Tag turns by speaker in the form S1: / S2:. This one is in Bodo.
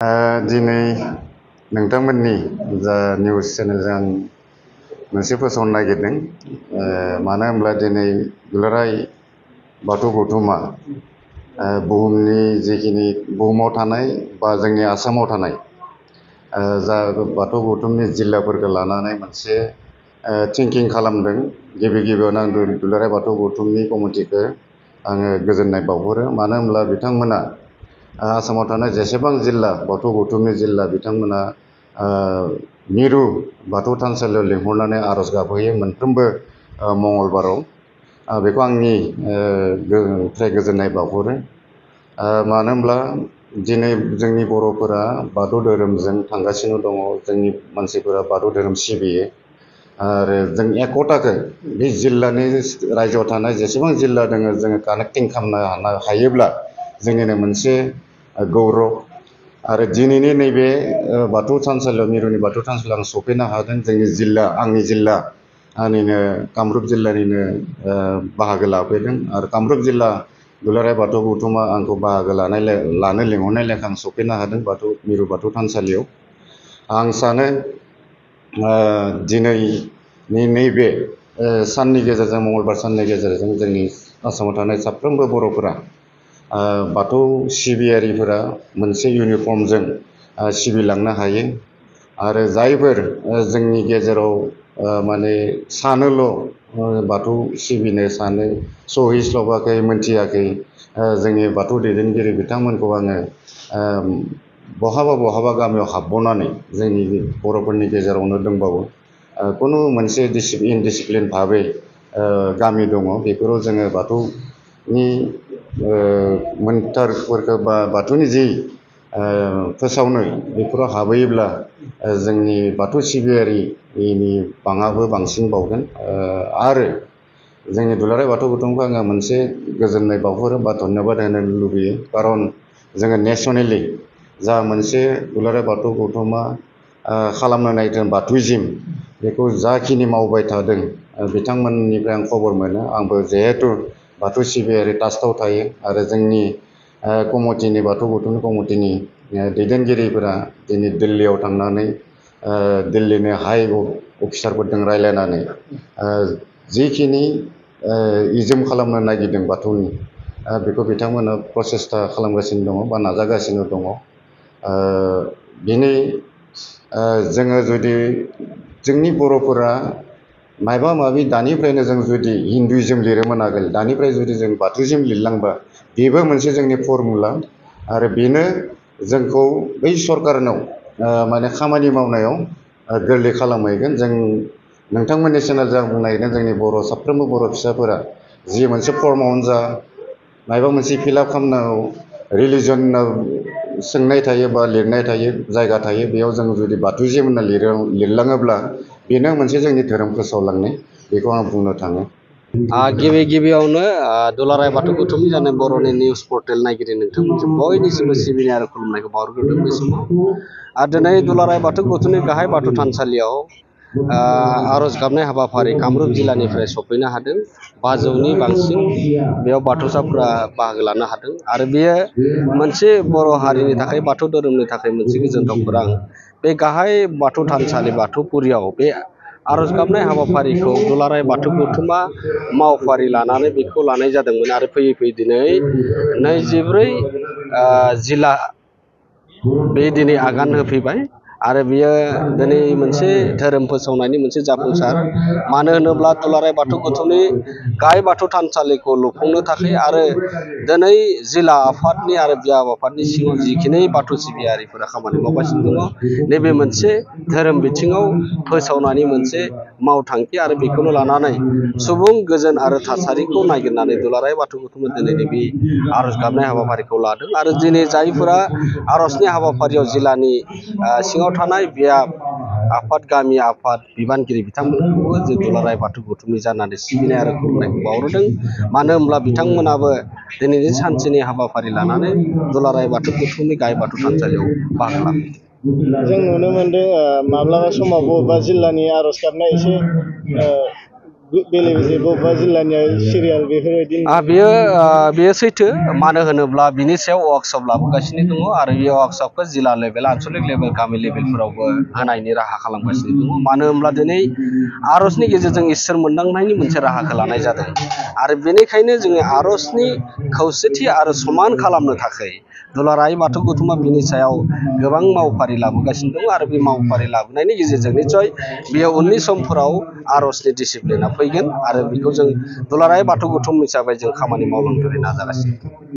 S1: दिनै नोंथांमोननि जा निउस चेनेलजों आं मोनसे फोसावनो नागिरदों। मानो होनब्ला दिनै दुलाराय बाथौ गौथुमा बुहुमनि जिखिनि बुहुमाव थानाय बा जोंनि आसामाव थानाय जा बाथौ गौथुमनि जिल्लाफोरखौ लानानै मोनसे थिंकिं खालामदों। गिबियावनो आं दुलाराय बाथौ गौथुमनि कमिटिखौ आङो गोजोननाय बावहरो। मानो होनब्ला बिथांमोना आसामाव थानाय जेसेबां जिल्ला बाथौ गौथुमनि जिल्ला बिथांमोना मिरु बाथौ थानसालियाव लिंहरनानै आर'ज गाबहैयो मोनफ्रोमबो मंगलबाराव। बेखौ आंनि फ्राय गोजोननाय बावहरो। मानो होनब्ला दिनै जोंनि बर'फोरा बाथौ धोरोमजों थांगासिनो दङ। जोंनि मानसिफोरा बाथौ धोरोम सिबियो आरो जों एकताखौ बे जिल्लानि रायजोआव थानाय जेसेबां जिल्ला दङ जोङो कानेक्टिं खालामनो हायोब्ला जोंनिनो मोनसे गौरब। आरो दिनैनि नैबे बाथौ थानसालियाव मिरुनि बाथौ थानसालियाव आं सफैनो हादों। जोंनि जिल्ला आंनि जिल्ला आंनिनो कामरुप जिल्लानिनो बाहागो लाफैदों आरो कामरुप जिल्ला दुलाराय बाथौ गौथुमा आंखौ बाहागो लानो लिंहरनाय लेखा आं सफैनो हादों मिरु बाथौ थानसालियाव। आं सानो दिनैनि नैबे साननि गेजेरजों मंगलबार साननि गेजेरजों जोंनि आसामाव थानाय साफ्रोमबो बर'फोरा बाथौ सिबियारिफोरा मोनसे इउनिफर्मजों सिबिलांनो हायो। आरो जायफोर जोंनि गेजेराव माने सानोल' बाथौ सिबिनो सानो सौहैस्लाबाखै मोनथियाखै जोंनि बाथौ दैदेनगिरि बिथांमोनखौ आङो बहाबा गामियाव हाबबावनानै जोंनि बर'फोरनि गेजेरावनो दंबावो खुनु मोनसे इनडिसिप्लिन भाबै गामि दङ। बेफोराव जोङो बाथौनि मोन्थारफोरखौ बा बाथौनि जि फोसावनाय बेफोराव हाबहैयोब्ला जोंनि बाथौ सिबियारिनि बाङाबो बांसिन बावगोन। आरो जोंनि दुलाराय बाथौ गौथुमखौ आङो मोनसे गोजोननाय बावहरो बा धन्यबाद होनो लुबैयो। खारन जोङो नेसनेलि जा मोनसे दुलाराय बाथौ गौथुमा खालामनो नागिरदों बाथौइज्म बेखौ जाखिनि मावबाय थादों बिथांमोननिफ्राय आं खबर मोनो। आंबो जिहेथु बाथौ सिबियारि ट्रास्टआव थायो आरो जोंनि कमिटिनि बाथौ गौथुमनि कमिटिनि दैदेनगिरिफोरा दिनै दिल्लीयाव थांनानै दिल्लीनि हाइ अफिसारफोरजों रायज्लायनानै जिखिनि इज्म खालामनो नागिरदों बाथौनि बेखौ बिथांमोना प्रसेस्टा खालामगासिनो दङ बा नाजागासिनो दङ। दिनै जोङो जुदि जोंनि बर'फोरा माबा माबि दानिफ्रायनो जों जुदि हिन्दुइज्म लिरोमोन आगोल दानिफ्राय जुदि जों बाथौइज्म लिरलांबा बेबो मोनसे जोंनि फर्मुला। आरो बेनो जोंखौ बै सरकारनाव माने खामानि मावनायाव गोरलै खालामहैगोन। जों नोंथांमोननि चेनेलजों आं बुंनो नागिरदों जोंनि साफ्रोमबो बर' फिसाफोरा जि मोनसे फर्मावनो जा माबा मोनसे फिलआप खालामनांगौ रिलिजनाव सोंनाय थायो बा लिरनाय थायो जायगा थायो बेयाव जों जुदि बाथौइज्म होनना लिरलाङोब्ला बेनो मोनसे जोंनि धोरोम फोसावलांनाय बेखौ आं बुंनो थाङो।
S2: गिबियावनो दुलाराय बाथौ गौथुमनि जानाय बर'नि निउस पर्टेल नायगिरि नोंथांमोनजों बयनिसिमबो सिबिनाय आरो खुलुमनायखौ बावहरग्रोदों बे समाव। दिनै दुलाराय बाथौ गौथुमनि गाहाय बाथौ थानसालियाव आर'ज गाबनाय हाबाफारि कामरुप जिल्लानिफ्राय सफैनो हादों। 500नि बांसिन बेयाव बाथौसाफोरा बाहागो लानो हादों आरो बेयो मोनसे बर' हारिनि थाखाय बाथौ धोरोमनि थाखाय मोनसे गोजोनथाव खौरां। बे गाहाय बाथौ थानसालि बाथौफुरियाव बे आर'ज गाबनाय हाबाफारिखौ दुलाराय बाथौ गौथुमा मावफारि लानानै बेखौ लानाय जादोंमोन आरो फैयै दिनै 24 जिल्ला बे दिनै आगान होफैबाय आरो बियो दिनै मोनसे धोरोम फोसावनायनि मोनसे जाफुंसार। मानो होनोब्ला दुलाराय बाथौ गौथुमनि गाहाय बाथौ थानसालिखौ लुफुंनो थाखाय आरो दिनै जिल्ला आफादनि आरो बियाब आफादनि सिङाव जिखिनि बाथौ सिबियारिफोरा खामानि मावगासिनो दङ नैबे मोनसे धोरोम बिथिङाव फोसावनायनि मोनसे मावथांखि आरो बेखौनो लानानै सुबुं गोजोन आरो थासारिखौ नागिरनानै दुलाराय बाथौ गौथुमा दिनैनि बे आर'ज गाबनाय हाबाफारिखौ लादों। आरो दिनै जायफोरा आर'जनि हाबाफारियाव जिल्लानि सिङाव थानाय बियाब आफाद गामि आफाद बिबानगिरि बिथांमोनखौबो जों दुलाराय बाथौ गौथुमनि जानानै सिबिनाय आरो खुलुमनायखौ बावहरदों। मानो होनब्ला बिथांमोनाबो दिनैनि सानसेनि हाबाफारि लानानै दुलाराय बाथौ गौथुमनि गाहाय बाथौ थानसालियाव बाहागो लाफैदों।
S3: जों नुनो मोनदों माब्लाबा समाव बबेबा जिल्लानि आर'ज गाबनाया एसे बेले बेजे बबेबा जिल्लानिया सिरियाल बेफोरबायदि
S2: बेयो सैथो मानो होनोब्ला बिनि सायाव वार्कशप लाबोगासिनो दङ आरो बे वार्कशपखौ जिल्ला लेभेल आनसलिक लेभेल गामि लेभेलफोरावबो होनायनि राहा खालामगासिनो दङ मानो होनब्ला दिनै आर'जनि गेजेरजों इसोर मोनदांनायनि मोनसे राहाखौ लानाय जादों आरो बेनिखायनो जोङो आर'जनि खौसेथि आरो समान खालामनो थाखाय दुलाराय बाथौ गौथुमा बिनि सायाव गोबां मावफारि लाबोगासिनो दं आरो बे मावफारि लाबोनायनि गेजेरजों निस्सय बेयो उननि समफोराव आर'जनि डिसिप्लिना फैगोन आरो बेखौ जों दुलाराय बाथौ गौथुम हिसाबै जों खामानि मावलांनो नाजागासिनो।